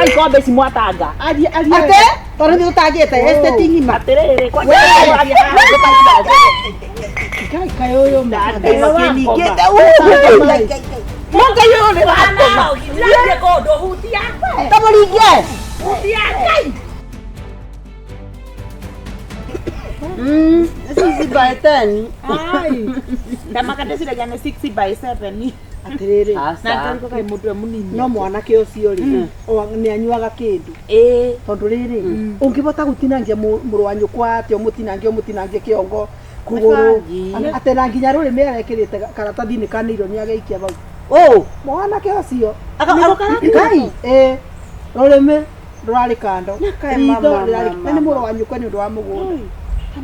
Ngũra ikombe ici mwatanga. Aria aria. Ate tondũ nĩ tũtangĩte estate ng'ima. Atĩrĩrĩ, kwanja aria haha. Ngai kaĩ ũyũ ma. Ngai makĩningĩte. Ngai ũyũ nĩ wakoma. Ndirathiĩ kũndũ, hutia. Tamũringie. Hutia, Ngai. Six by ten. Ai. Ndamaka ndĩciragia nĩ 6 by 7. Atĩrĩrĩ. Na ngarigwo kaĩ mũndũ e mũnini. No mwanake ũcio rĩ, nĩ anyuaga kĩndũ. Ĩĩ. Tondũ rĩrĩ, ũngĩbota gũtinangia mũrũ wa nyũkwa atĩa ũmũtinangie ũmũtinangie kĩongo kũgũrũ Mabangi. atĩ na nginya rũrĩmĩ arekĩrĩte karatathi-inĩ ka nĩiro nĩ ageikia bau. Oh. Mwanake ũcio. Ngai. Ĩĩ. Rũrĩmĩ rũrarĩ kando. Nakae Ritho mama, rĩrarĩ mama, na nĩ mũrũ wa nyũkwa nĩ ũndũ wa mũgũnda.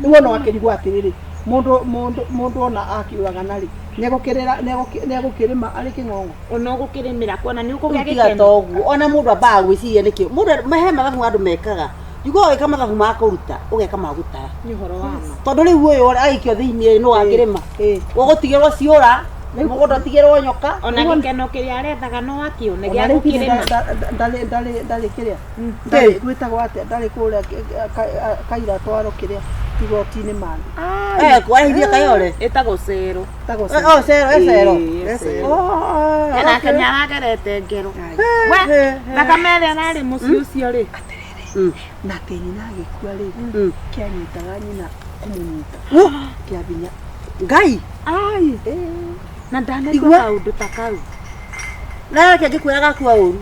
Rĩu ona akĩrigwo atĩrĩrĩ, mũndũ mũndũ mũndũ ona akiũragana rĩ, nĩegũkĩrĩra nĩegũkĩrĩma arĩ kĩng'ong'o. Ona ũgũkĩrĩmĩra kuona nĩ ũkũgĩa Rĩu tiga gĩkeno. ta ũguo ona mũndũ ambaga gwĩciria nĩkĩ mũndũ he mathabu andũ mekaga yuga ũgĩka mathabu ma kũruta ũgeka ma gũtara Nĩ ũhoro wa ma. tondũ rĩu ũyũ agĩikio thĩiniĩ nũ akĩrĩma Ĩĩ. ũgũtigĩrwo ciũra mũgũnda ũtigĩrwo nyoka Ona gĩkeno kĩrĩa arethaga no akĩone Ona gĩa rĩu nginya gũkĩrĩma. ndarĩ ndarĩ ndarĩ kĩrĩa ndarĩ gwĩtagwo atĩa ndarĩ kũrĩa kaira twaro kĩrĩa igoti-inĩ mani. kwarĩhithia kayore Ĩtagwo cero. Tagwo Oh, cero e cero Ĩĩ, cero. Oh, Nake nĩ aragerete ngero. We, thakame ĩrĩa ĩrarĩ mũciĩ ũcio rĩ. Na atĩ nyina agĩkua rĩ, kĩanyitaga nyina kũmũnyita kĩa hinya. Ngai Ai. Na ndanaigua Igua. kaũndũ ta kau. na reke ngĩkwĩra gakua ũru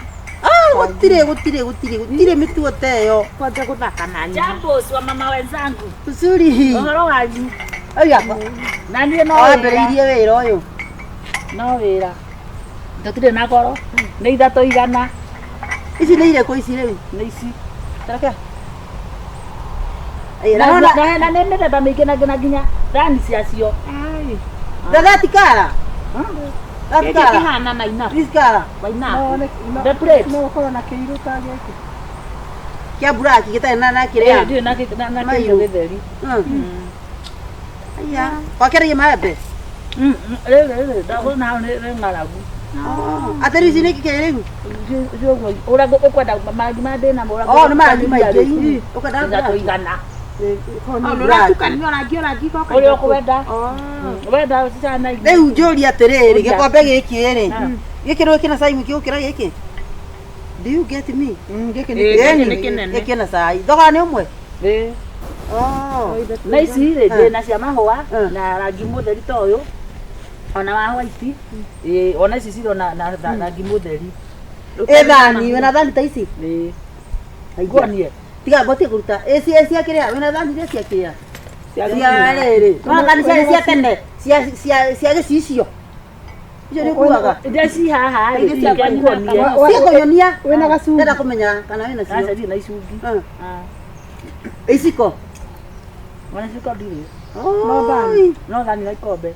Ah, gũtirĩ gũtirĩ gũtirĩ gũtirĩ mĩtugo ta ĩyo Kwanja gũthaka na nyina. Jambo wa mama wenzangu. tũcuri Ũhoro wanyu. Aya, Na niĩ no wĩra. wambĩrĩirie wĩra ũyũ No wĩra. Tũtirĩ na goro. Nĩ 300. Ici nĩ irĩkũ ici rĩu? Nĩ ici. Tareke. Ĩĩ, Na na na na nĩ mĩthemba mĩingĩ na nginya nginya thani ciacio. na that colour. That Gĩkĩ colour. kĩhana na inabu. This colour. Wainabu. The plate. No ũkorwo na kĩirũ ta gĩkĩ. Kĩa black gĩtarĩ na na Ĩĩ, kĩrĩa. ndirĩ na na Mairũ. kĩndũ gĩtheri. Aya. Wakĩragia maembe. Rĩrĩ rĩrĩ ndagũna hau nĩ ng'aragu. Atĩrĩ ici nĩ kĩĩ rĩu? Icio ũguo ũrĩa ũkwenda marangi marĩa ndĩnamo ũrĩa Oh, nĩ marangi maingĩ. Ũkwenda ithatũ black. igana. Black. Ũrĩa ũkwenda. Wenda cicana igĩrĩ. Rĩu njũrie atĩrĩrĩ, Ũria. gĩkombe gĩkĩ rĩ, gĩkĩ nĩ kĩna cai mũingĩ gũkĩra gĩkĩ? Do you get me? Gĩkĩ Ĩĩ, nĩ gĩkĩ nĩ kĩnene. Gĩkĩ na cai. Thogora nĩ ũmwe? Ĩĩ. Oh. Na ici rĩ ndĩna cia mahũa Mm. na rangi mũtheri ta ũyũ ona wa white. Ĩĩ, ona ici cirĩ ona na rangi mũtheri. Ĩ thani, wĩna thani ta ici? Ĩĩ. Aigua. Nguonie. Tiga ngotie kũruta. Ĩ cia cia kĩrĩa, wĩna thani iria cia kĩrĩa? Cia rĩrĩ. Wĩna thani cia cia tene, cia cia cia gĩcicio. Icio nĩ ũkuaga. Iria ci haha rĩ, Iria cia nguonie. Cia kũnyonia. Wĩna gacungi. Ndĩrenda kũmenya kana wĩna Aca cio. ndirĩ na icungi. Mm. Iciko. Ona iciko ndirĩ. No thani. No thani na ikombe.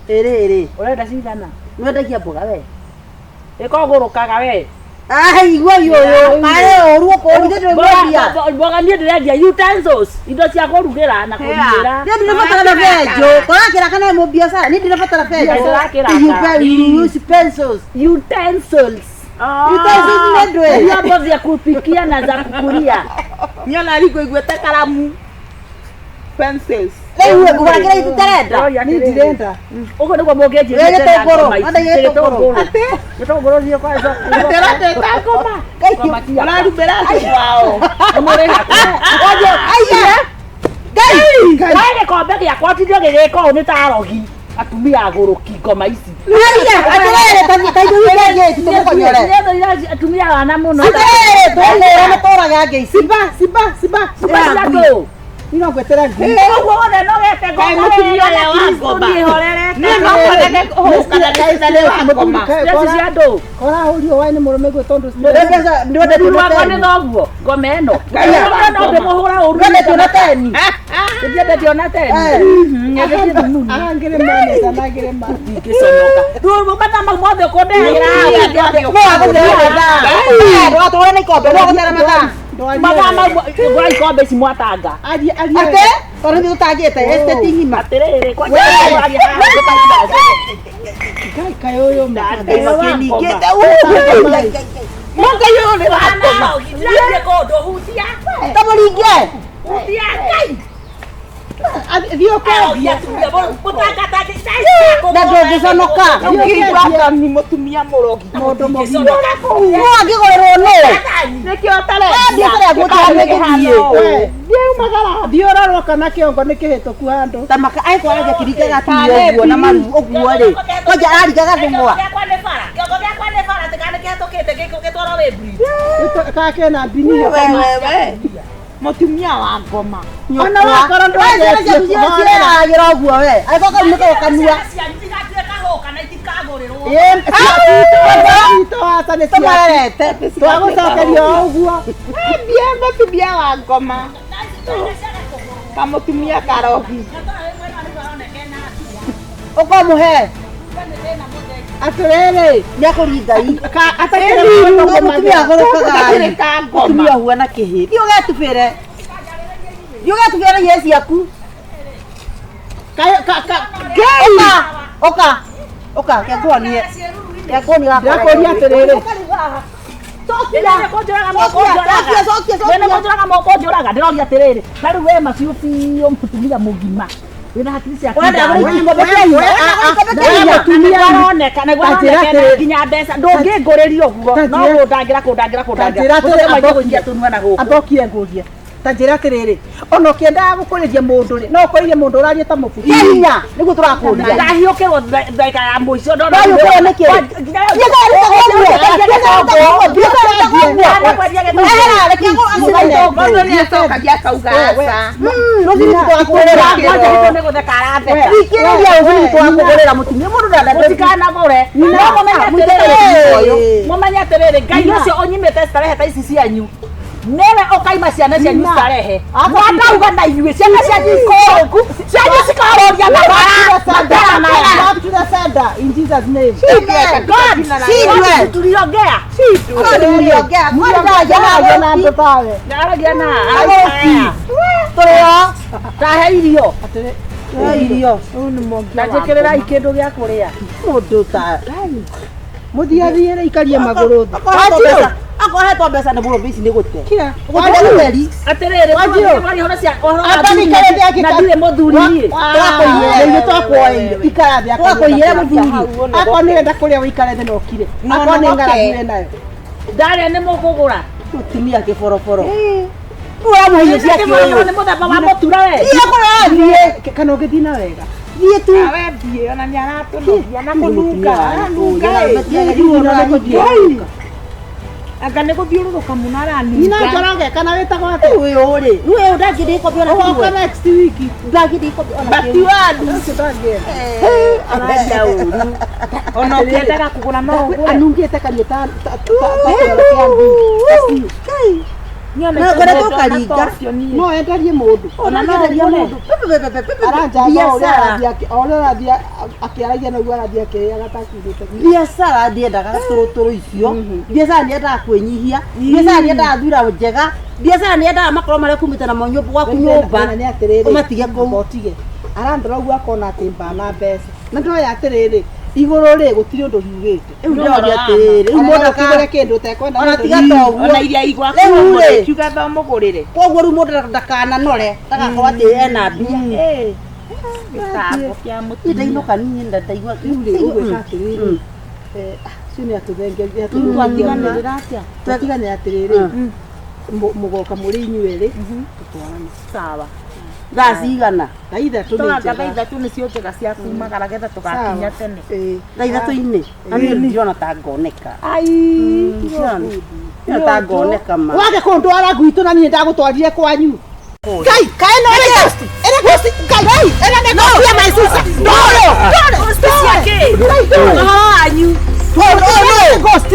Ĩrĩ ĩrĩ. Ũrenda cigana? Nĩwendagia mboga we? Ĩkogũrũkaga we. Ai, igua ũyũ. Karĩ ũru ũkũũru ndĩ ndĩmwendia. Mboga niĩ ndĩrendia utensils, indo cia kũrugĩra na kũrugĩra. Niĩ ndirabatara na benjũ. Kũrakĩra kana nĩ mũbiacara. Niĩ ndirabatara benjũ. Ndĩrakĩraka. You use pencils. Utensils. Utensils nĩ ndwĩ. Vyombo vya kupikia na za kukulia. Niona riko iguĩte karamu. Pencils. Rĩu ngũgũra kĩrĩa itutarenda. Ndĩroria Niĩ atĩrĩrĩ. ndirenda. Ũguo nĩguo mũngĩnjĩria Wĩ tena gĩtũngũrũ, ngoma ici. wenda gĩtũngũrũ. Gĩtũngũrũ thiĩ kwanza. Ndĩrateta ngoma. Ngoma ti yakwa. Ũrarumĩra andũ ao. Nĩmũrĩ hakuhĩ. Aiya. Ngai. Wae gĩkombe gĩakwa ũtinde ũgĩgĩka ũũ nĩ ta arogi. Atumia agũrũki ngoma ici. Aiya, atĩrĩrĩ ta ta ithuĩ ngĩti tũmũkonyore. Nĩ atumia wana mũno. Atĩrĩrĩ, tũmwĩra nĩ tũrage ngĩ ici. Simba simba simba. Simba cia ndũ. Niĩ no ngwetere ngui. Ũguo wothe no wete ngoma Kaĩ mũtumia ũrĩa wa ngoma. Niĩ no kwendeke kũhũkana na nĩ wa ngoma. Stress cia andũ. Korahũrio waĩ nĩ mũrũme guo tondũ Mũthuri wakwa nĩ thoguo ngoma ĩno. No ndĩmũhũra ũru. Ndwendetio na teni. Ndiendetio na teni. Nyendetio thununi. Ahangĩrĩ manĩta nangĩrĩ ma. Ndingĩconoka. Rĩu mathaa mau mothe ũkũndehagĩra haha. No agũtere mathaa. Ndũgatũgũre na ikombe, no agũtere mathaa. Mathaa mau ngũra ikombe ici mwatanga. Aria aria. Ate, tondũ nĩ tũtangĩte estate ng'ima. Atĩrĩrĩ, kwanja Ngai kaĩ ũyũ ma. Ngai makĩningĩte. Mũngai ũyũ nĩ wa ngoma. Ndirathiĩ kũndũ hutia. Kamũringe. Hutia Ngai. Thiĩ ũkengie. Na ndũngĩconoka. Ũngĩigua ni mũtumia mũrogi. Mũndũ mũgima. No angĩgũrĩrwo nũ? Nĩkĩo ũtarendia. Biacara yaku ũtangĩthiĩ. We, thiĩ umagara. Thiĩ ũrorwo kana kĩongo nĩ kĩhĩtũku handũ. Ta maka angĩkorwo aragia kĩringaga atumia ũguo na maru ũguo rĩ. Kwanja araringaga thũng'wa. Kĩongo gĩakwa nĩ bara tiga nĩ kĩhetũkĩte gĩtwarwo wĩ bridge. Kana kĩna mbinio. We we. Mũtumia wa ngoma. Ona wakorwo ndwendetie kũhorera. Ciragĩra ũguo we. Angĩkorwo kau nĩko kanua. Ciana cianyu igatuĩka hũka na itikagũrĩrwo. Itũ aca nĩ ciaku. Tũmarerete. Twagũcokeria o ũguo. Mbia mũtumia wa ngoma. Kamũtumia karogi. Ũkamũhe. Atĩrĩrĩ. Nĩakũringa i. Atakĩrĩ No mũtumia agũrũkaga. Gakĩrĩ ka ngoma. Mũtumia ũhuana kĩhĩ. Thiĩ ũgetubĩre. Thiĩ ũgetubĩre na irio ciaku. Ũka. Ũka. Ũka. Kekuonie. Kekuonie. Ndĩrakũria atĩrĩrĩ. Cokia, cokia, Wena cokia. kũnjũraga moko njũraga ndĩroria atĩrĩrĩ na rĩu we maciũ biũ mũtumia mũgima wĩna hakiri ciaku Ũrenda ndaya. gũikia ikombe kĩa iria? Ũrenda gũikia ikombe kĩa iria? Mũtumia aroneka nĩguo Ta njĩra aroneka atĩrĩrĩ. nginya mbeca ndũngĩngũrĩria ũguo Ta no njĩra- kũndangĩra kũndangĩra Ta kũndangĩra njĩra atĩrĩ, Ũtũme gũikia tũnua na gũkũ ambokire ngũrie ta njĩra atĩrĩrĩ ona ũkĩendaga gũkũrĩria mũndũ rĩ no ũkũrĩrie mũndũ ũraria ta mũbuku Kĩa hinya nĩguo tũrakũria. ndahiũkĩrwo ndagĩka ya mũico ndona Wahiũkĩrwo nĩkĩ? Nginya Biacara ĩrutagwo ũguo. Biacara ĩrutagwo ũguo. Biacara ĩrutagwo ũguo. Ehera, reke agũgane. Mũndũ nĩ acokagia akauga aca. Rũciinĩ tũgakũgũrĩra. Kwanjĩrĩrio nĩ gũtheka aratheka Thikĩrĩria rũciinĩ tũgakũgũrĩra mũtumia mũndũ ndenda mũtikanagũre no mũmenye atĩrĩrĩ Mũikarĩre. mũmenye atĩrĩrĩ ngai ũcio ũnyimĩte starehe ta ici cianyu nĩwe ũkaima ciana cianyu starehe mwandauga na inyuĩ ciana cianyu ikũrũku cianyu cikaroria na bara matera maya Back to the sender in Jesus name. God, Shindwe. tuliongea Mũriongea. Mũriongea na andũ tawe. aragia na Agũki. Tũrĩo. tahe irio Atĩrĩ, Tũrĩo irio. Ũyũ nĩ mwongia wa na njĩkĩrĩrai kĩndũ gĩa kũrĩa Mũndũ ta mũthiathiĩre ikarie magũrũ thĩ. Akorwo hetwo mbeca nĩ mũrũmbe ici nĩ gũte. Kira. Gũte gũtheri. atĩrĩrĩ Wanjiru. mwaria ũhoro cia ũhoro wa Amba athuri nĩikare thĩ na ndirĩ mũthuri niĩ Twakũiyĩra. Nĩ twakwoeire. Ikara thĩ Twakũiyĩra mũthuri. Akorwo nĩ ũrenda kũrĩa ũikare thĩ na ũkire. No, Akorwo nĩ no, ng'aragu okay. wĩ nayo. ndarĩa nĩ mũkũgũra Mũtumia kĩboroboro. Rĩu ũramũhe irio ciake Kĩboroboro ũyũ. nĩ mũthemba wa mũtura we Thiĩ kũrĩa thiĩ. Kana ũngĩthiĩ na wega. Thiĩ tu. Awe thiĩ ona nĩ aratũnogia na kũnunga aranunga ĩ. Ngai. Anga nĩ gũthiũrũrũka mũno aranunga. Nina Njoroge kana wĩtagwo atĩa? Rĩu ũyũ rĩ. Rĩu ũyũ ndangĩrĩa ikombe ona Ũgoka kĩmwe. next week. Ndangĩrĩa ikombe ona But kĩmwe. you are Ũcio ndangĩenda. Arandia ũru. ona ũkĩendaga kũgũra no ũgũre. Anungĩte kanua ta ta ta ta kĩoro kĩa ngui. Na ngore tũkaringa. No enderie mũndũ. Ona no enderie mũndũ. Aranjamba o ũrĩa Biacara. arathiĩ o ũrĩa arathiĩ akĩaragia noguo arathiĩ akĩrĩaga takiugĩte. Biacara ndiendaga tũrũtũrũ icio. Biacara ndiendaga kwĩnyihia. Biacara ndiendaga thura njega. Biacara ndiendaga makorwo marĩa kumĩte namo nyũmba gwaku nyũmba. Thĩna nĩ atĩrĩrĩ. Ũmatige kũu. Amba ũtige. Arandora ũguo akona atĩ mbana mbeca. Na ndoya atĩrĩrĩ, igũrũ rĩ gũtirĩ ũndũ riugĩte. Rĩu ndĩroria atĩrĩrĩ. Rĩu mũndũ Arenda ũkĩgũre aka kĩndũ ũtekwenda. Ona tiga ta ũguo. Ona iria igwaku Rĩu rĩ. kiuga thomũgũrĩre. Koguo rĩu mũndũ ndakananore ndagakorwo atĩ ena mbia. Gĩtambo kĩa Niĩ mũtumia. ndainũka niĩ ndaigua Rĩu rĩ ũgwĩka atĩrĩrĩ. Acio nĩ atũthengeria. Twatiganĩrĩra atĩa? Twatiganĩra atĩrĩrĩ. Mũgoka mũrĩ inyuerĩ tũtwarane. Sawa. Thaa cigana? Thaa ithatũ nĩ Tũranga njega. thaa ithatũ nĩcio njega cia kumagara getha tũgakinya tene. Ĩĩ. Thaa ithatũ-inĩ? Na niĩ ndirona ta ngoneka. Ai. Ndirona ta ngoneka ma. Wage kũndwara gwitũ na niĩ ndagũtwarire kwanyu. Ngai, kaĩ no ĩrĩ ghost? Ĩrĩ ghost? Ngai, ĩrĩ nĩ ghost ya my sister. Ndore, ndore, ciake ndore. ũhoro wanyu Ndore, ghost.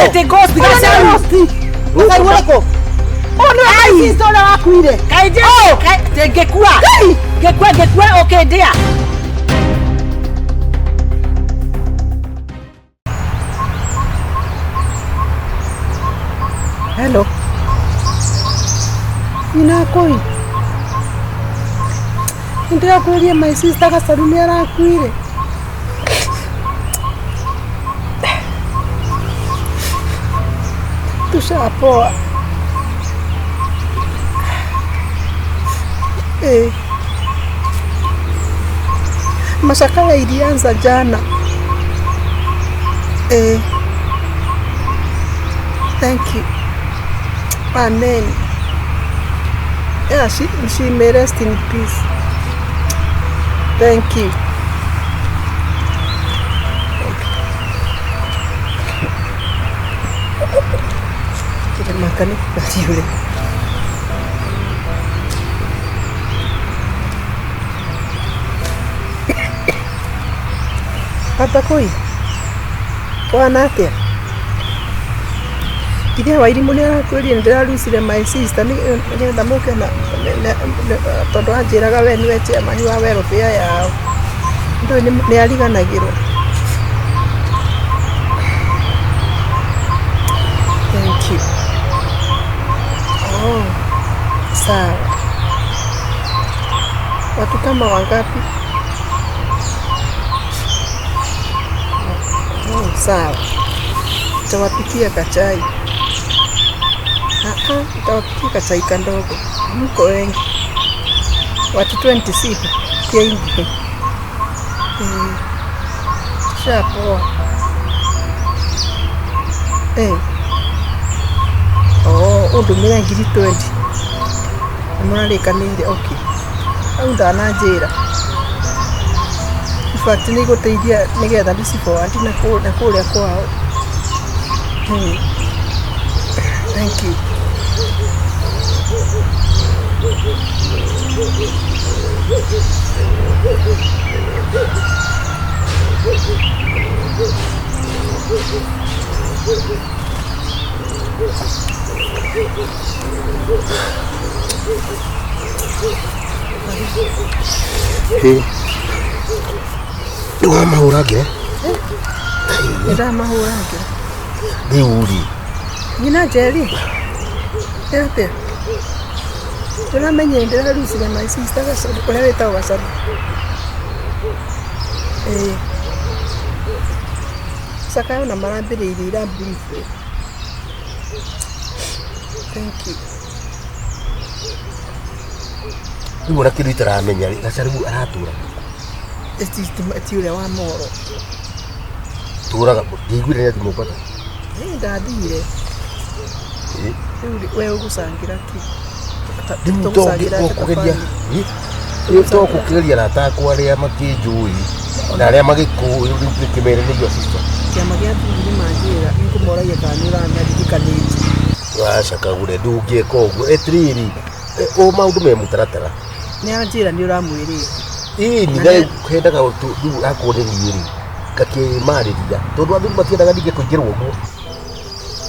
Ati ghost Ĩno nĩ ghost. Ngai ũrĩkũ? Ũyũ nĩwe my sister ũrĩa wakuire. Kaĩ ngĩkua ngĩkua ngĩkua ũkĩndĩa Hello. Nina koi. Nĩndĩrakwĩria my sister Gacaru nĩ arakuire. Tushapoa. Eh. Mashakala ilianza jana. Eh. Thank you. Amen. Yeah, she may rest in peace. Thank you. Kire makane yule. Baba koi. Kwana atia? Ithe wa irimũ nĩ arakwĩrire nĩ ndĩrarucire my sister nĩgetha mũke na tondũ anjĩraga we nĩwe chairman wa welfare yao. Ndũĩ nĩ ariganagĩrwo. Thank you. Oh, sawa. Watu kama wangapi? Oh, sawa. Nitawapikia kachai. Nitawapikia kachai kandogo. Mko wengi. Watu 26 wengi. Tushapoa. Oh, ũndũmĩre ngiri 20. Nĩmũrarĩkanĩire, okay. Hau ndananjĩra. In fact nĩ igũteithia nĩgetha ndĩci forward na kũrĩa kwao. Thank you. Ĩ rĩu wamahũrangĩra? Nĩndamahũrangĩra. Rĩu rĩ Nyina Njeri, nĩ atĩa? Ndĩramenyire ndĩrarucire my sister Gacaru, ũrĩa wĩtagwo Gacaru. Ĩĩ. Cakayo na marambĩrĩirie ira briefly. Thank you. Rĩu ona kĩndũ itaramenya rĩ, Gacaru aratũra Ti ũrĩa wa Moro. Tũraga ndiaiguire nĩ athiĩ Mombatha. Ĩĩ ndathire. Rĩu we ũgũcangĩra kĩ? Rĩu Tũgũcangĩra to kũgeria rĩu to kũgeria arata akwa arĩa makĩnjũĩ na arĩa magĩkũĩ rĩu ngĩkĩmere nĩ your sister. Kĩama gĩa athuri nĩ manjĩra nĩngũmoragia kana nĩ ũranaririkanĩtie. Wacakagũre ndũngĩka ũguo atĩrĩrĩ o maũndũ me mũtaratara. Nĩ anjĩra nĩ ũramwĩrĩte. Ĩĩ ni hendaga rĩu akorwo nĩ niĩ rĩ ngakĩmarĩria tondũ athuri matiendaga ningĩ kũingĩrwo ũguo.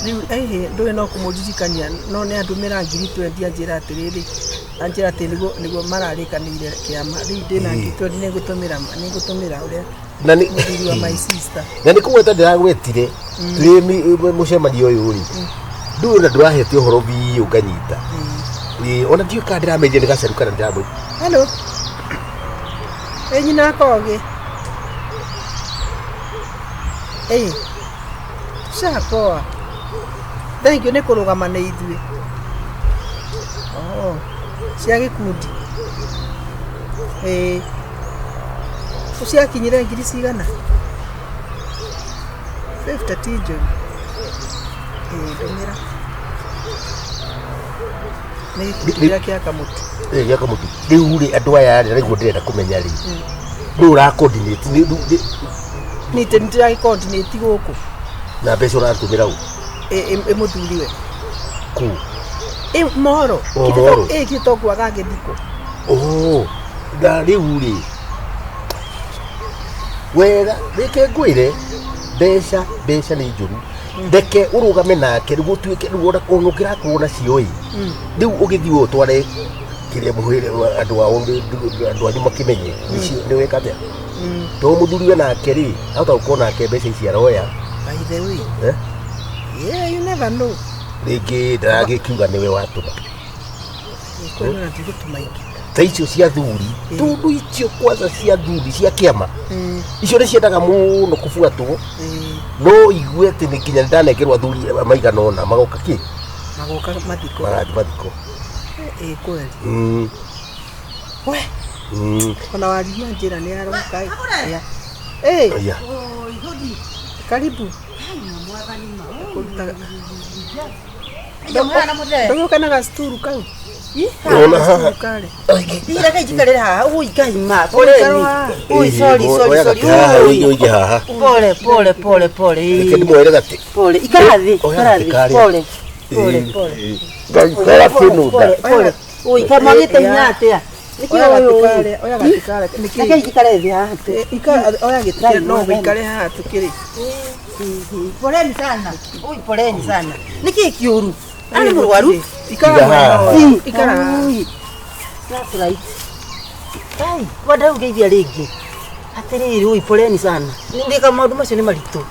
Rĩu ĩhĩ ndũĩ no kũmũririkania no nĩ andũmĩra ngiri 20 anjĩra atĩrĩrĩ anjĩra atĩ nĩguo mararĩkanĩire kĩama rĩu ndĩna ngiri 20 nĩngũtũmĩra ũrĩa na nĩ mũthuri wa my sister. Na nĩ kũgweta ndĩragwetire twĩ mũcemanio ũyũ rĩ ndũĩ ona ndũrahete ũhoro biũ nganyita. Ĩĩ ona ndiũĩ kana ndĩramenyire nĩ Gacaru kana ndĩramwĩ. Hello. Ĩ nyina Kogi. Ĩĩ. Tushapoa. Thank you nĩ kũrũgama nĩ ithuĩ. Oh, cia gĩkundi. Ĩĩ. Ũciakinyire ngiri cigana? 50 ti njũru. Ĩĩ ndũmĩra. Nĩ gĩkundi kĩrĩa kĩa kamũtĩ. Ĩĩ gĩa kamũtĩ. Rĩu rĩ andũ aya rĩ nĩguo ndĩrenda kũmenya rĩ. Nũ ũra coordinate nĩ Nĩ ndĩragĩ coordinate gũkũ. Na mbeca ũratũmĩra ũ? Ĩ mũthuriwe. Kũ? Ĩ Moro. Moro. Ĩ kĩto kwaga gĩthiko. Oh, na rĩu rĩ wega reke ngwĩre mbeca nĩ njũru. Reke ũrũgame nake nĩguo ũtuĩke rĩu ona ũngĩrakorwo nacio ĩ rĩu ũgĩthiĩ ũtware kĩrĩa mũhĩre andũ ao andũ anyu makĩmenye nĩ weka atĩa. To mũthuriwe nake rĩ ahota gũkorwo nake mbeca ici aroya. By the way. Eh? Yeah, you never know. Rĩngĩ ndaragĩkiuga nĩwe watũma. Kwĩna ndigũtũma ingĩ. Ta icio cia thuri tondu icio kwanza cia thuri cia kiama icio nĩ ciendaga mũno kũbuatwo no igue atĩ nĩ nginya ndanengerwo athuri maigana ũna magoka kĩ magoka mathiko magathiĩ mathiko ĩ kweli we ona warigia njĩra nĩ aroka ya eh Aya. Karibu ndũgĩũka na gacituru kau Ona haha. Ira kai jikarire haha ui kai ma poleni ui sorry sorry sorry Haha, ũige ũige haha. Pole pole pole pole Reke ndĩmwoere gatĩ. Pole ikara thĩ Oya ikara gatĩ thĩ karĩa. pole pole pole Ngaikara kĩnũnda. Pole pole ui kamagĩte hinya atĩa nĩkĩ Oya ũyũ gatĩ ũyũ karĩa, oya gatĩ karĩa nĩkĩ reke njikare thĩ haha tu oya gĩtĩ no ũikare haha tũkĩrĩ poleni sana ui poleni sana nĩkĩ kĩũru arĩ mũrwaru ikara Iga mwena haha. ũyũ, ikara haha. Ui. That's right. Ai, wanda ũngeithia rĩngĩ atĩrĩrĩ ui poleni sana ndĩka maũndũ macio nĩ maritũ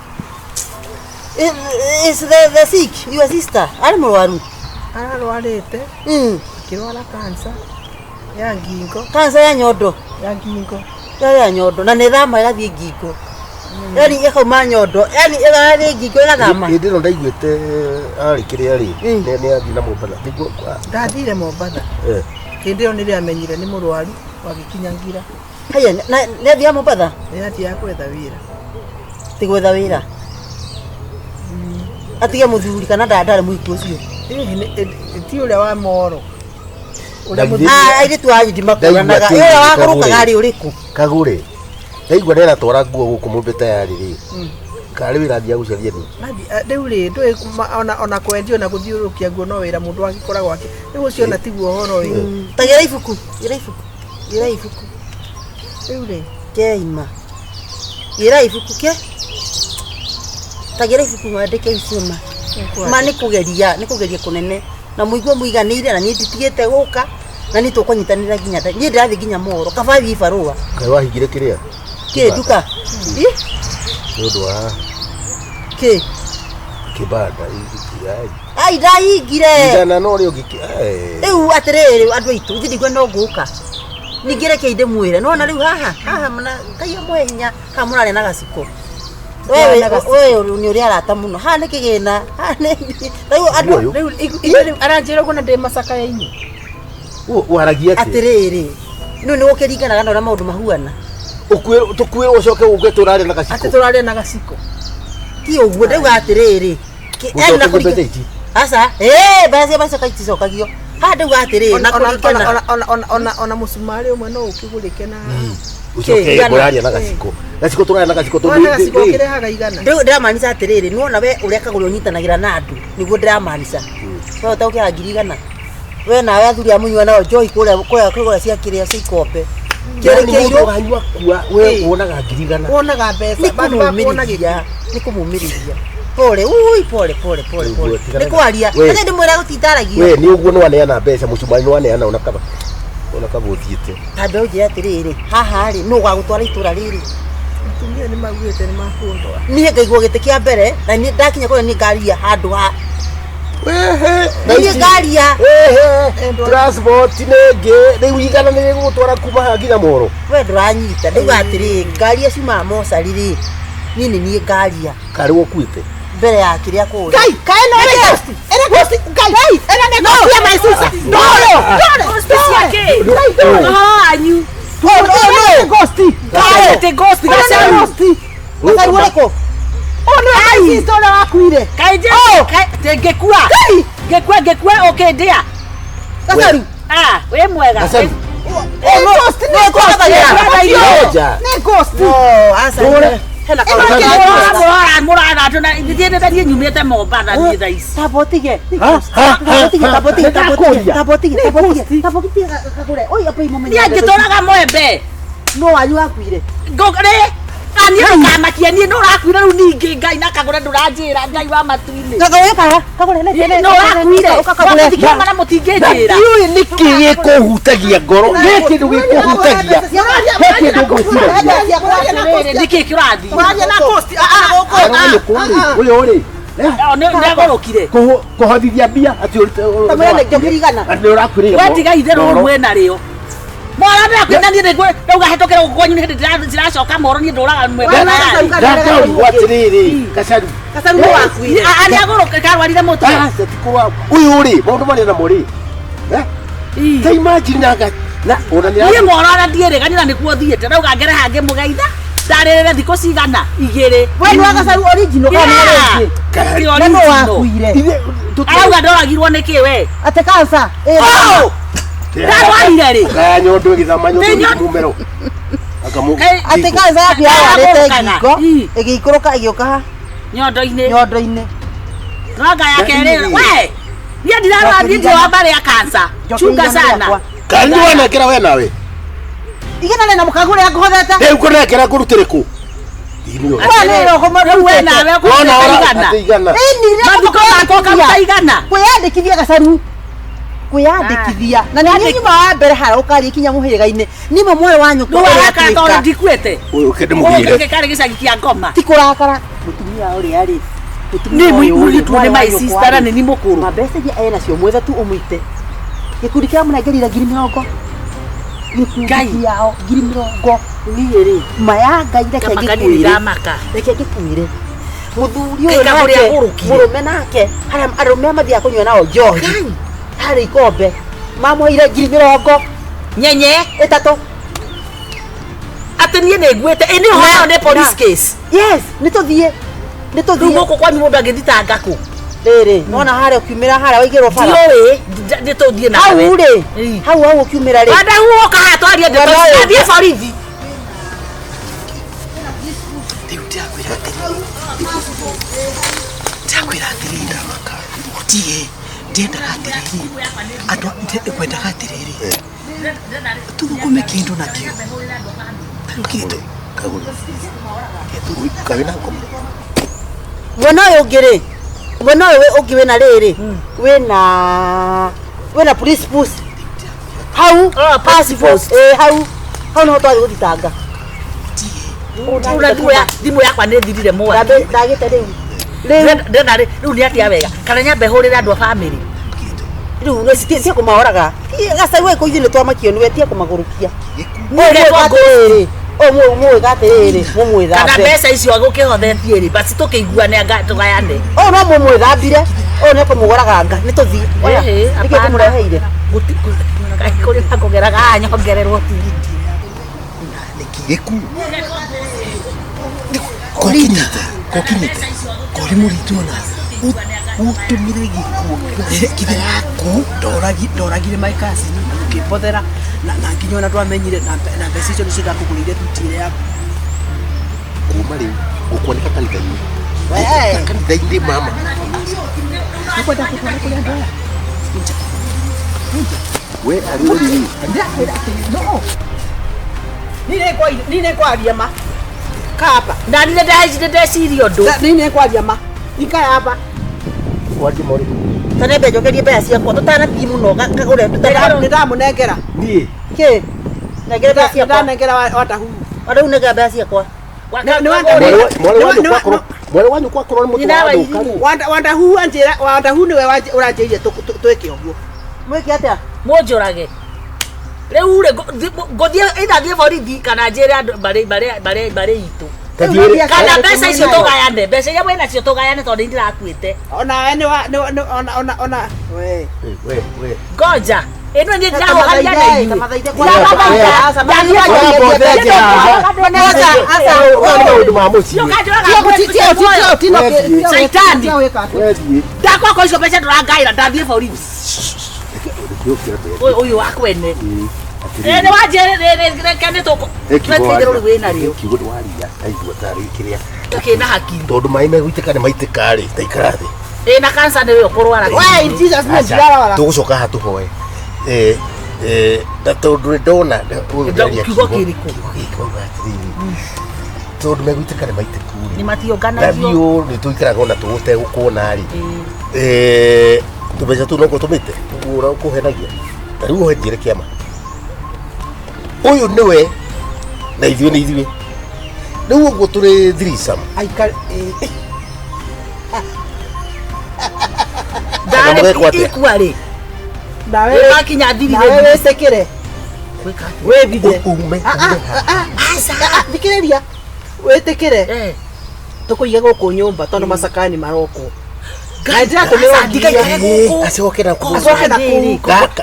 Is the sick your sister arĩ mũrwaru Ararwarĩte akĩrwara cancer ya ngingo kanca ya nyondo ya ngingo ya ya nyondo na nĩ thama ĩgathiĩ ngingo yani ĩkauma nyondo yani ĩgathiĩ ngingo ĩgathama Hĩndĩ ĩno ndaiguĩte arĩ kĩrĩa rĩ nĩ athiĩ na Mombatha. Nĩguo Ndathire Mombatha hĩndĩ ĩyo nĩrĩo amenyire nĩ mũrwaru wagĩkinya ngira haya nĩ athiaga Mombatha nĩ athiaga gwetha wĩra ti gwetha wĩra atige mũthuri kana ndarĩ mũhiku ũcio ti ũrĩa wa moro ũrĩa Ndathire- mũthuri Ah, airĩtu a Judy makũranaga Ndaigua ũrĩa atĩ wakũrũkaga Kagũre. arĩ ũrĩkũ Kagũre ndaigua nĩ aratwara nguo gũkũ mũmbe tayarĩ rĩ karĩ wĩra athiaga gũcaria nĩ Rĩu rĩ ndũĩ ona kwendia ona gũthiũrũrũkia nguo no wĩra mũndũ agĩkoragwo akĩ rĩu ũcio ona tiguo ũhoro ĩ ta gĩra ibuku gĩra ibuku gĩra ibuku rĩu rĩ keima gĩra ibuku ke ta gĩra ibuku mwandĩke icio ma ma nĩ kũgeria nĩ kũgeria kũnene na mũigue mũiganĩire na niĩ nditigĩte gũka na niĩ tũkũnyitanĩra nginya niĩ ndĩrathiĩ nginya moro kaba thiĩ barũa kaĩ wahingire kĩrĩa kĩ nduka Ĩ, nĩ ũndũ wa kĩ kĩbanda ai ndahingire igana no rĩ ũngĩ rĩu atĩrĩrĩ andũ aitũ ithuĩ ndiguo no ngũka ningĩ reke ndĩmwĩre nĩwona rĩu haha haha mna ngai amũhe hinya haha mũrarĩa na gaciko wewe wewe nĩ ũrĩ arata mũno haha nĩ kĩgĩna haha nĩ rĩu andũ Ũyũ. rĩu inyuĩ rĩu aranjĩra ũguo na ndĩ macakaya-inĩ waragia atĩ atĩrĩrĩ nĩ nĩ gũkĩringanaga na ũrĩa maũndũ mahuana tũkuĩrwo ũcoke ũke tũrarĩa na atĩ gaciko tũrarĩa na gaciko ti ũguo ndauga atĩrĩrĩ yani na Ũcoke kũringa mbeca ici aca ĩĩ mbeca cia macoka iticokagio haha ndauga atĩrĩrĩ na kũringana ona mũcumarĩ ũmwe no ũkĩgũrĩke na ũcoke Igana. mũrarĩa na gaciko gaciko tũrarĩa na gaciko tondũ Ona gaciko kĩrehaga igana Rĩu ndĩramaanisha atĩrĩrĩ nĩwona we ũrĩa kagũrĩ ũnyitanagĩra na andũ nĩguo ndĩramaanisha we ũtaũkĩra ngiri igana we nawe athuri a mũnyua nao njohi kũrĩa kũrĩa kũrĩa cia kĩrĩa cia ikombe kĩrĩ Yaani mũndũ kĩirũ wanyua kua we wonaga ngiri igana wonaga mbeca nĩ bandũ ba kuona kũmũmĩrĩria nĩ kũmũmĩrĩria pole ui pole pole pole Rĩu pole tigana nĩ na- kwaria We. reke ndĩmwĩra gũtitaragia we nĩ ũguo nĩ waneana mbeca mũcumarĩ nĩ waneana ona kaba ona kaba ũthiĩte tambe ũnjĩre atĩrĩrĩ haha rĩ nũ ũgagũtwara itũra rĩrĩ atumia nĩ maugĩte nĩ makũndwara niĩ ngaigwo gĩtĩ kĩa mbere na niĩ ndakinya kũrĩa niĩ ngaria handũ ha Wehe, na niĩ ici- ngaria Ehe, transport nĩ ĩngĩ rĩu igana nĩ rĩgũgũtwara kuma haha nginya moro we ndũranyita ndauga atĩrĩrĩ ngari iria ciumaga mocarĩ rĩ niĩ nĩ niĩ ngaria karĩ wokuĩte mbere ya kĩrĩa kũrĩa Ngai, kaĩ no ĩrĩ ghost? Ĩrĩ ghost, Ngai, ĩrĩ nĩ ghost ya my sister. Ndoro, ndoro, ciake Ngai, ndoro. ũhoro wanyu Ĩno nĩ ghost. Ngai, atĩ ghost Ĩno nĩ gacaru ghost. gacaru ũrĩkũ Ũyũ nĩwe my sister ũrĩa wakuire. kaĩ njĩ ngĩkua Ngai, ngĩkua ngĩkua ũkĩndĩa gacaru ah wĩ mwega Gacaru. nĩ ghost, nĩ ghost. Ngoja. Nĩ ghost. no aca Ndũre. hena Ĩno kaũndũ kĩrĩa Mũrora andũ na ithuĩ nĩ niĩ nyumĩte Mombatha niĩ thaa ici tamba ũtige Ha, ha, tamba ũtige ha, tamba ũtige tamba ũtige Nĩndakũria. tamba ũtige tamba ũtige tamba ũtige kagũre oi apa imũmenye niĩ ngĩtũraga mwembe no wanyu wakuire ngũrĩ niĩ ndũkamakie niĩ nũrakuire rĩu ningĩ Ngai na kagũre ndũranjĩra Ngai wa matu-inĩ kagũre kaha kagũre nete nũrakuire kagũre mũtikiuma na mũtingĩnjĩra ndiũĩ nĩkĩ gĩkũhutagia ngoro he kĩndũ gĩkũhutagia he kĩndũ ngwĩciragia Atĩrĩrĩ, nĩkĩ kĩrathiĩ Ũraria na ghost. Ah, ah, Arona nyũkwa rĩ ũyũ rĩ nĩagũrũkire kũhothithia mbia atĩ Kamũira nĩ ngiri igana. nĩ ũrakuĩrĩire we tiga itherũ rĩu mwĩna rĩo Moro ndĩrakwĩra niĩ nĩguo ndauga hetũkĩra gũkũ kwanyu nĩ hĩndĩ ndĩracoka moro niĩ ndũraga Wena gacaru Ndakaũrigwo atĩrĩrĩ gacaru Gacaru nĩ wakuire. Arĩa karwarire mũtwe. Aca ti kũrwara. Ũyũ rĩ maũndũ marĩa namo rĩ Eh? Ta imagine na na ona nĩ Niĩ moro ona ndiĩrĩga na nĩkuo thiĩte ndauga ngere hangĩ mũgeitha ndarĩrĩre thikũ cigana igĩrĩ. We nĩ wa gacaru original kana nĩ Yeah. rĩngĩ? Ti Na nũ original. wakuire? Arauga ndoragirwo nĩ kĩ we? Atĩ cancer. Ĩ, Oh! Ndarwarire rĩ? Kaya nyondo ĩgĩthama nyondo Nĩ nyondo- mumero. Akamu. Kaĩ- Atĩ cancer yaku yarwarĩte Karagũrũkaga. ngingo Ii. ĩgĩikũrũka ĩgĩũka ha Nyondo-inĩ. nyondo-inĩ. Ranga ya kerĩ we. Niĩ ndirarwara niĩ ndirĩ wa mbarĩ ya cancer. Chunga sana. Kani wanekera we nawe. Igana na mũkagũre ngũhotete. Rĩu kũnekera ngũrutĩre kũ? Ĩ, nĩyo. We nĩ roho Rĩu we nawe Wona ũkũruta ora igana. atĩ igana. Ĩni Mathiko makwa ũkaruta igana. Kwĩyandĩkithia gacaru. Kwĩyandĩkithia. Na nĩ niĩ nyuma wa mbere harĩa ũkaria kinya mũhĩrĩga-inĩ. Nĩmo mwarĩ wa nyũkwa Rĩu ũrĩa warakara tondũ atuĩka. ndikuĩte. Ũyũ kende Ũyũ mũgire. gĩkĩ karĩ gĩcagi kĩa ngoma. Ti kũrakara. Mũtumia ũrĩa rĩ. Nĩ mũirĩtu nĩ my sister na nĩ ni mũkũrũ. Mabeca iria ena cio mwethe tu ũmũite. Gĩkundi kĩa mũnengerire 20,000. Gĩkundi Ngai. kĩao 20,000. Niĩ rĩ, ma ya Ngai reke Kamaka niĩ ngĩkwĩre. ndĩramaka. Reke ngĩkwĩre. Mũthuri ũyũ Kaĩ kũrĩa nake, agũrũkire. mũrũme nake, harĩa arũme arĩa mathiaga kũnyua nao njohi. Harĩ ikombe. Mamũheire 20,000 Nyenye ĩtatũ. atĩ niĩ nĩ nguĩte. Ĩ nĩ ũhoro nĩ police case. Yes, nĩ tũthiĩ. Nĩ Rĩu tũthiĩ. gũkũ kwanyu mũndũ angĩthitanga kũ? Rĩrĩ, nĩwona harĩa ũkiumĩra harĩa waigĩrwo bara. Ndiũĩ nĩ tũthiĩ nawe. Hau rĩ, Ii. hau hau ũkiumĩra rĩ. Wanda huoka haha twarie ndeto Wena ici. ũyũ. Athiĩ borithi. Rĩu ndĩrakwĩra atĩrĩrĩ, ndĩrakwĩra atĩrĩrĩ, ũtige ndiendaga atĩrĩrĩ, andũ ngwendaga atĩrĩrĩ, tũthũkũme kĩndũ nakĩo. Tarĩu kĩndũ Kagũre. Kaĩ na ngoma. Mwena ũyũ ũngĩ rĩ, mwena ũyũ ũngĩ wĩna rĩrĩ, wĩna police post. Hau, Oh, police post. Ĩ, hau, hau nĩho twathiĩ gũthitanga. Rĩu thimũ yakwa nĩ thirire mwaki. Ndagĩte rĩu. Rĩu, Ndĩrona rĩu nĩ atĩa wega kana nyambe hũrĩre andũ a bamĩrĩ. rĩu nĩ cia kũmahoraga. Gacaru gũkũ ithuĩ nĩ twamakio nĩwe tia kũmagũrũkia. Nĩgetwo Atĩrĩrĩ, ũyũ mũwĩga atĩrĩrĩ, Kana mũmwĩthambe. mbeca icio agũkĩhothetie rĩ basi tũkĩiguane anga tũgayane. Ũyũ no mũmwĩthambire, ũyũ nĩ kũmũgũraga nga, nĩ tũthiĩ. Oya, Ĩhĩ, nĩkĩo hapana. ngũmũreheire. Kaĩ kũrĩ na kũgeraga haha nyongererwo tigiti. Gĩku. Kokinyite. Kokinyite. kori mũritũ ona ũtũmire gĩkuo kithe yaku ndoragire my cousin na ũkĩmbothera na nginya ona ndwamenyire na mbeca icio nĩcio ndakũgũrĩire thuti ĩrĩa yaku. Kuma rĩu gũkwanĩka kanitha-inĩ. Kanitha-inĩ mama. Nĩkwenda kũtwara kũrĩ andũ aya. We arĩ ũrĩ. Ndĩrakwĩra atĩrĩ, no. Niĩ nĩngwaria ma. Kaba. Na niĩ nĩ ndeciria ũndũ. Niĩ nĩngwaria ma. Ikara hapa. Wathi mori. Tanembe njokerie mbeca ciakwa tũtanathiĩ mũno kagũre tũtana Nĩndamũnengera. Niĩ. kĩ nengere mbeca ciakwa Nĩndanengera watahu. o rĩu nengera mbeca ciakwa Mwarĩ wa nyũkwa akorwo mwarĩ wa nyũkwa akorwo nĩ mũtwe Nyina wa wa irimũ. thũka rĩ. Wandahu anjĩra Wandahu nĩwe ũranjĩrire twĩke ũguo. Mwĩke atĩa? Mũnjũrage. Rĩu rĩ ngũthiĩ either thiĩ borithi kana njĩre andũ mbarĩ itũ. Tathiĩ Kana mbeca icio tũgayane, mbeca iria mwĩnacio tũgayane tondũ nĩ ndĩrakuĩte. Ona we nĩ wa nĩ ona ona ona we. We we. Ngoja. Ĩno niĩ ndĩrahoharia na inyuĩ. Tamathaithe Ndĩramathaitha. Ũyũ nĩ maũndũ ma mũciĩ. Shaitani. We thiĩ. Ndakwakwa icio mbeca ndũrangaĩra ndathiĩ borithi. Ũyũ ũyũ wa kwene. Ĩ nĩ wanjĩrĩ reke nĩ tũkũ. Tweteire rũrũ wĩnarĩo. Kiugo ndwaria ndaigua tarĩ kĩrĩa Tũkĩna hakiri. tondũ maĩ megũitĩka nĩ maitĩka rĩ taikara thĩ. Ĩ na cancer nĩwe ũkũrwara. We in Jesus name Aca, ndirarwara. tũgũcoka haha tũhoe. Na tondũ nĩ ndona ũyũ ndĩraria Kiugo kĩrĩkũ? kiugo gĩkĩ wauga atĩrĩrĩ tondũ megũitĩka nĩ maitĩku rĩ Nĩ na matiũnganagio. biũ nĩ tũikaraga ona tũtegũkuona rĩ tũmbeca tũu no ngũtũmĩte ũguo ũrĩa ũkũhenagia ta rĩu ũhe njĩre kĩama ũyũ nĩwe na ithuĩ nĩ ithuĩ rĩu ũguo tũrĩ threesome Aikar Kana mũgekwo Ndarĩ atĩa? ikua rĩ. nawe Makinya thiri nawe rĩ. wĩtĩkĩre. Gwĩka atĩa? Wĩthithe. Ume. Aca, thikĩrĩria. Wĩtĩkĩre Eh. tũkũige gũkũ nyũmba tondũ macakaya nĩ marokwo. Na ndĩratũmĩrwo Ndigaikare ngiri. gũkũ. Acoke na kũu. Acoke na kũu.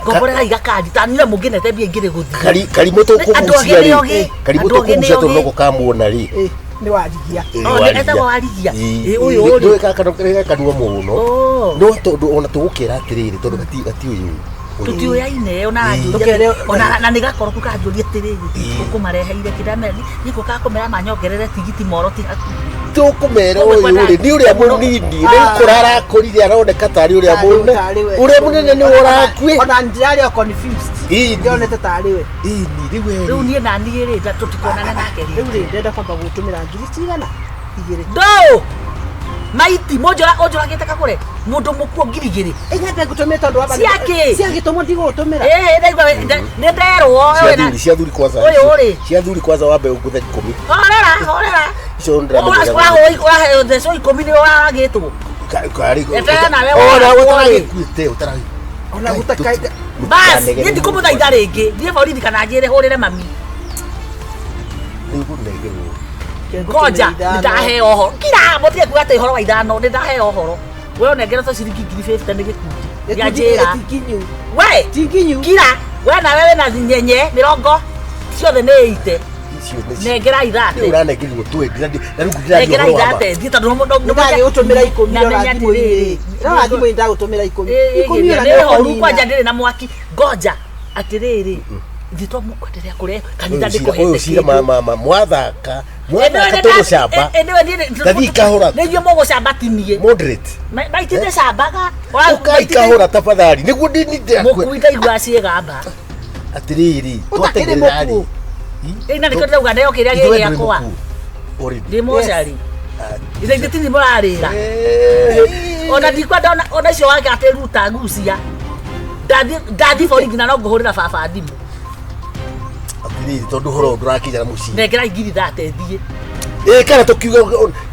Ngomborera igakandi tanire mũngĩnete mbia ingĩrĩ gũthiĩ. Kari karimũ Andũ agĩ tũkũgucia nĩ rĩ. ogĩ. Karimũ Andũ agĩ nĩ tũkũgucia tondũ ogĩ. no gũkamuona rĩ. Eh, nĩ warigia. Oh, nĩ etagwo Warigia. Ĩ, ũyũ ũrĩ. Nĩ kanua mũno. Oh. No tondũ ona tũgũkĩra atĩrĩrĩ tondũ gatiũĩ. Tũtiũyaine ona Ĩ. anjũria ona na nĩ gakoroku kanjũria atĩrĩrĩ ũkũmareheire kĩndamera nĩkũ kakũmera manyongerere tigiti moro ti hakuhĩ. Tũkũmera ũyũ rĩ nĩ ũrĩa mũnini nĩ gũkũra arakũrire aroneka tarĩ ũrĩa mũnene ũrĩa mũnene nĩ ũrakuĩ. Ona ndirarĩ o confused. Ĩni. Ndionete tarĩ we. Ĩni rĩu Rĩu eri. niĩ na niĩ rĩ tũtikonana nake Rĩu rĩ. rĩ ndĩrenda kwamba gũtũmĩra ngiri cigana? Igĩrĩ. Ndũ! Maiti mũnjũra ũnjũragĩte kagũre mũndũ mũkuo 2000. Ĩ nyambe ngũtũmĩre tondũ wamba Ciakĩ? Cia gĩtũmwo ndigũgũtũmĩra. Ĩ ndaigua nĩ nderwo Cia thuri cia thuri kwanza. Ũyũ rĩ. Cia thuri kwanza wambe ũgũthe 10. Horera horera. Icio ndĩramenya. Ũraheo thecwo 10 nĩ ũragĩtwo. Karĩ. Eterera nawe Ona wona- ũtaragĩkuĩte ũtaragĩ. Ona gũtakaita. Bas, niĩ ndikũmũthaitha rĩngĩ. Thiĩ borithi kana njĩre hũrĩre mami. Nĩngũnengerwo. Ngoja nĩ ndaheo ũhoro. Kira mũtige kuga atĩ ũhoro wa ithano nĩ ndaheo ũhoro. We ũnengeretwo ciringi 50,000 nĩ gĩkundi. Nĩanjĩra. Tinginyu. We Tinginyu. kira we nawe wĩna nyenye mĩrongo ciothe nĩ ite. Icio nĩ Nengera Rĩu ithate. ũranengerirwo twendi na rĩu ndĩraria Nengera ũhoro wa ma. ithate. Thiĩ tondũ nĩ Ndagĩgũtũmĩra ikũmi rora Namenya thimũ-inĩ. atĩrĩrĩ. Rora thimũ-inĩ ndagũtũmĩra ikũmi. Ikũmi ona nĩ horu nĩũkũnina. kwanja ndĩrĩ na mwaki ngoja atĩrĩrĩ ithuĩ twamũkwenderea kũrehe kanitha Ũyũ cira- ndĩkũhete ũyũ cira ma mwathaka mwathaka tũgũcamba Thathiĩ kahora. nĩ inyuĩ mũgũcamba tinie moderate maiti ndĩcambaga ũkai kahora tafadhali nĩguo ndini mũkui ndaigua ciĩgamba atĩrĩrĩ Ũtakĩrĩ twatengerera rĩ mũkuũ. ĩna nĩkĩo ndĩrauga neo kĩrĩa gĩ gĩakwa ndĩ mocarĩ ithe ithe tini mũrarĩra ona ndikwenda ona icio wake atĩ ruta ngucia ndathiĩ borithi na no ngũhũrĩra baba thimũ atĩrĩrĩ tondũ ũhoro ũyũ ndũrakinya na mũciĩ nengera ngiri thate thiĩ ĩ kana tũkiuga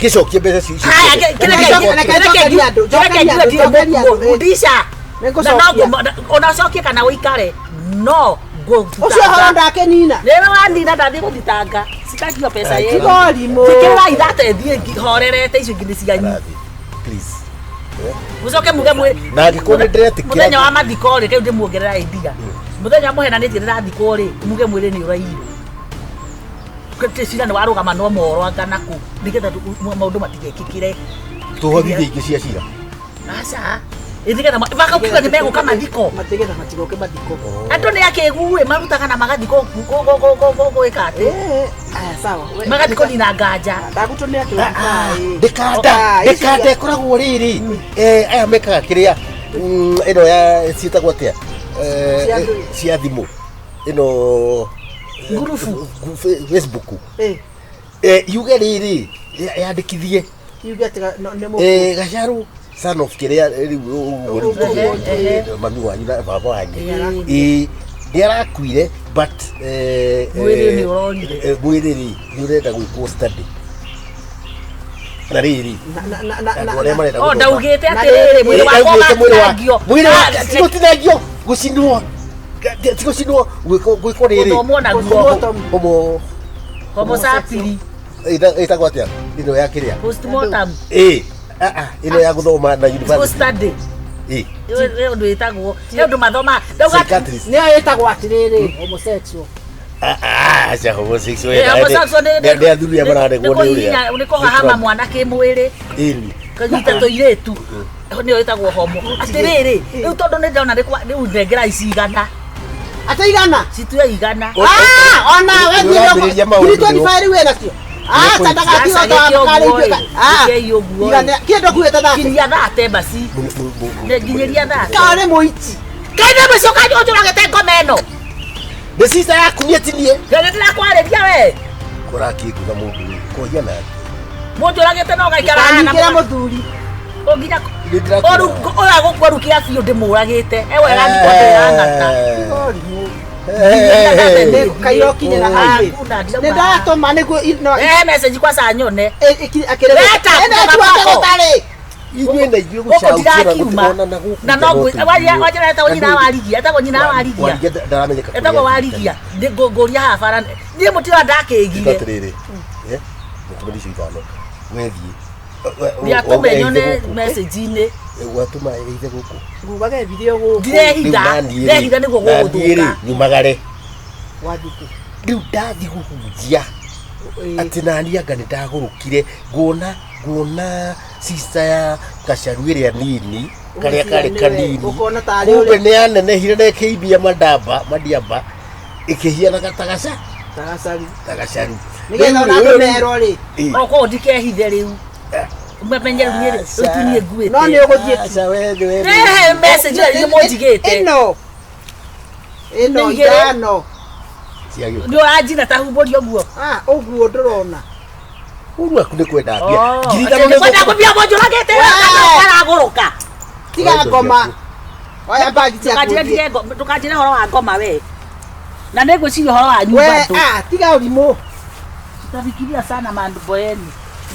gĩcokie mbeca icio icio Haya, ciothe. Reke njokerie andũ, njokerie andũ, njokerie andũ, ĩ. ndisha Nĩngũcokia. ona ũcokie kana ũikare no Ũcio ũhoro ndakenina. nĩwe wanina ndathiĩ gũthitanga citakio mbeca Ai, ĩyo Tiga ũrimũ. njĩkĩrĩra ithate thiĩ horerete icio ingĩ nĩ cianyu Karathi, please mũcoke muge mwĩ Na angĩkorwo nĩ ndĩretĩkĩra- mũthenya wa mathiko rĩ rĩu ndĩmuongerera idea mũthenya mũhenanĩtie ndĩrathikwo rĩ muge mwĩrĩ nĩ ũrairwo cira nĩ warũgama no moro anga nakũ nĩgetha maũndũ matigekĩkĩre tũhothithie ingĩ cia cira aca Ĩ nĩgetha makauga nĩ megũka mathiko Matigĩtha matigoke mathiko. andũ nĩ akĩgu ĩ marutaga na magathiĩ gwĩka atĩ Eh, aya sawa. We- magathiĩ kũnina nganja Ndagũtũmĩra twenty-five. ndĩkanda Ah, ndĩkanda ĩkoragwo rĩrĩ aya mekaga kĩrĩa ĩno ya ciĩtagwo atĩa Eh, Cia ndũĩ. cia thimũ ĩno Ngurubu. Facebook Eh, yuge rĩrĩ yandĩkithie yuge atĩ nĩ mũkuũ. Gacaru son of kĩrĩa rĩu ũguo Ũguo, rĩu mami wanyu na baba wanyu Ĩĩ. ĩĩ nĩ arakuire but Mwĩrĩ nĩ ũrorire. Mwĩrĩ rĩ nĩ ũrenda gwĩkwo study na rĩrĩ Na- na- na- na- andũ na- arĩa marenda o gũthoma- ndaugĩte Na atĩrĩrĩ rĩrĩ, mwĩrĩ wakwa Ndaugĩte mwĩrĩ wa- ũgatinangio mwĩrĩ wa ti gũtinangio gũcinwo ti gũcinwo gwĩkwo rĩrĩ Gũthomwo naguo. Postmortem. homo homo sapiri ĩtagwo atĩa ĩno ya kĩrĩa postmortem ĩ ah, ah, ĩno ya gũthoma na university study ĩ nĩ ũndũ ĩtagwo nĩ ũndũ mathoma ndauga psychiatrist Nĩyo ĩtagwo atĩrĩrĩ homosexual. Ah, ah, aca homosexual Eh, homosexual nĩ- nĩ athuri arĩa mararegwo nĩ ũrĩa nĩ kũhahama mwana kĩmwĩrĩ ĩni kanyita tũirĩtu nĩyo ĩtagwo homo atĩrĩrĩ rĩu tondũ nĩ ndona rĩu nengera ici igana Atĩ igana? citue igana Ah, ona we Nĩ ũrambĩrĩria maũndũ ngiri 25 rĩu wĩnacio. Ah, Nĩ ta ndagatiga Aca, ta gĩke ũguo makarĩithio ĩ, ka- Ah, gĩkei ũguo ĩ. igana- kĩndũ kuĩte thate. kinyia thate basi nginyiria thate Ka nĩ mũici. kaine mũico kanjũragĩte ngoma ĩno nĩ cica yaku niĩ tinie nĩ ndĩrakwarĩria we kũrakĩngutha mũndũ rĩ kũhia nake mũnjũragĩte no gaikara haha na Ndanyitĩra mũthuri. nginya Nĩ ndĩrakĩra. ũyũ agũkua rukia biũ ndĩmũragĩte ewe ĩrangikwo ndĩrang'ata Kairo kinyĩra highway. Hakuna, Nĩ ndirauma. ndatũma nĩguo no Eh, message kwa saa nyone akĩrĩ Leta, Ĩno kutoka tu kwako. gũtarĩ. Ithuĩ na ithuĩ Gũkũ gũcaũkĩra ndirakiuma. gũtironana gũkũ Na no wanjĩra etagwo nyina wa Rigia, etagwo nyina wa Rigia. Warigia ndaramenyeka kũrĩa Etagwo athiĩte. Warigia. Ngũria haha bara. Niĩ mũtira ndakĩgire. Tiga atĩrĩrĩ, eh, mũtũmĩri icio ithano wethiĩ Nĩatũme nyone message-inĩ. Watũma ĩithe gũkũ. Ngugaga ethire gũkũ. Ndirehitha, ndehitha nĩguo gũgũthũka. Nyumagare Wathiĩ rĩu ndathiĩ kũhunjia atĩ nani anga nĩ ndagũrũkire nguona nguona sister ya gacaru ĩrĩa nini karĩa karĩ Ũgeciria nĩwe, kanini ũkona tarĩ kumbe ũrĩa- nĩ yanenehire na ĩkĩimbia mandamba mandiamba ĩkĩhianaga ta gaca Tagacari. ta gacaru Nĩgetha ona andũ merwo rĩ. O koguo ndikehithe rĩu. Mamenye rĩu niĩ rĩu ti niĩ nguĩte. No nĩ ũgũthiĩ Aca we nĩ we Rehe message ĩyo iria mũnjigĩte. Ĩno. Ĩno Nĩ igĩrĩ. ithano. Ciagĩũka. Nĩ ũranjina ta humbũri ũguo. Ah, ũguo ndũrona. Ũru waku nĩ kwenda mbia. Oh, Ngiri atĩ ithano nĩ kwenda nĩ kũmbia mũnjũragĩte aragũrũka. Tiga ngoma. Oya bagi ciaku. Ndũkanjĩre ũthiĩ. ndige ndũkanjĩre ũhoro wa ngoma we. Na nĩ ngwĩciria ũhoro wa nyumba We, tũ. ah, tiga ũrimũ. Tutafikiria sana mambo yenu.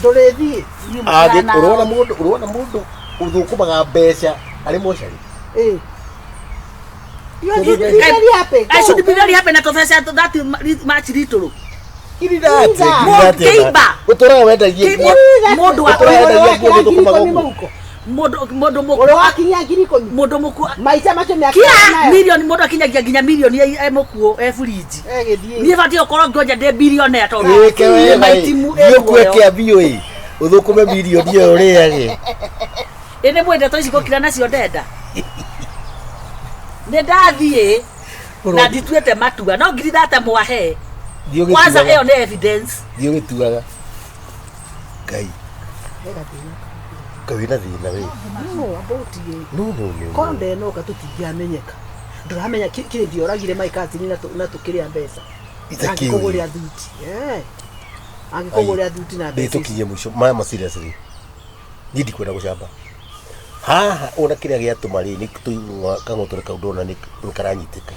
Ndũrĩthiĩ. Inyuĩ Angĩ mũtirana- ũrona mũndũ ũrona mũndũ ũthũkũmaga mbeca arĩ mocarĩ. Eh. You are be very happy. I should be very happy na tũbeca that much little. Ngiri thate, Mũndũ ngiri thate. kĩimba. Ũtũraga wendagia nguo. Mũndũ wa Ũtũraga wendagia nguo Ngiri thũkũmaga ikũmi ũguo. mũhuko. mũndũ mũndũ mũkuo Ũrĩa wakinyia ngiri ikũmi. mũndũ mũkuo Maica macio mĩaka kira nayo. milioni mũndũ akinyagia nginya milioni e mũkuo e burinji. Egĩthiĩ. Niĩ batiĩ gũkorwo ngĩonja ndĩ bilionea tondũ Wĩke wega ĩ. maitimu Thiĩ ũkue kĩambio ĩ. Ũthũkũme mirioni ĩyo ũrĩage. Ĩ nĩ mwĩ ndeto ici gũkira nacio ndenda. Nĩ ndathiĩ na ndituĩte matua no ngiri thate mwahe. Thiĩ Kwanza ũgĩtuaga. ĩyo nĩ evidence. Thiĩ ũgĩtuaga. Ngai. Ngai wĩna thĩna we. No, about ĩ. No no no. Korwo ndenoka tũtingĩamenyeka. Ndũramenya kĩrĩ ndioragire my cousin na na tũkĩrĩa mbeca. Ita kĩũria. Angĩkũgũrĩra thuti. Eh. Angĩkũgũrĩra thuti na mbeca. ici. Ndĩtũkinyie mũico maya ma seriously. Niĩ ndikwenda gũcamba. Haha ona kĩrĩa gĩatũma rĩ nĩ tũigua kang'otore kau ndona nĩ nĩ karanyitĩka.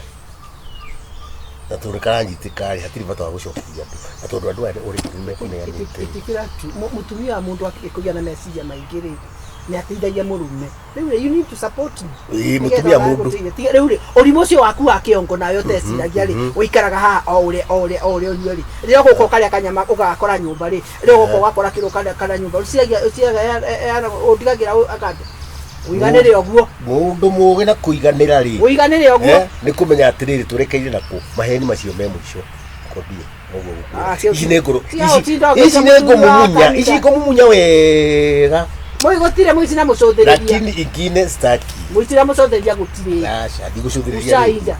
Na tondũ nĩ karanyitĩka rĩ hatirĩ bata wa gũcokeria andũ. Na tondũ andũ aya already nĩ mekũneanĩte. Ĩtĩkĩra tu mũtumia wa mũndũ akĩgĩa na meciria maingĩ rĩ nĩ ateithagia mũrũme rĩu rĩ, you need to support me. Ĩĩ, Nĩgetha mũtumia mũndũ. ũgagũteithia. Tiga rĩu rĩ ũrimũ ũcio waku wa kĩongo nawe ũteciragia rĩ ũikaraga haha o ũrĩa o ũrĩa o ũrĩa ũnyue rĩ rĩrĩa ũgũka ũkarĩa kanyama ũgakora nyũmba rĩ rĩrĩa ũgũka ũgakora kĩrĩa ũkarĩa kana nyũmba ũciragia ũciragia ũndigagĩra akande ũiganĩre ũguo Mũndũ mũgĩ na kũiganĩra rĩ. ũiganĩre ũguo Eh, nĩ kũmenya atĩrĩrĩ tũrekeire nakũ maheni macio me mũico kwambie noguo Ah, gũkwĩra. cia Ici nĩ ngũrũ cia ici ũtinda ũgĩta ici nĩ mũthuri wa ngũmumunya kanitha. ici ngũmumunya wega mũi gũtirĩ mũici na mũcũthĩrĩria lakini ingine staki mũici na mũcũthĩrĩria gũtirĩ aca ndigũcũthĩrĩria rĩngĩ. Ucaija.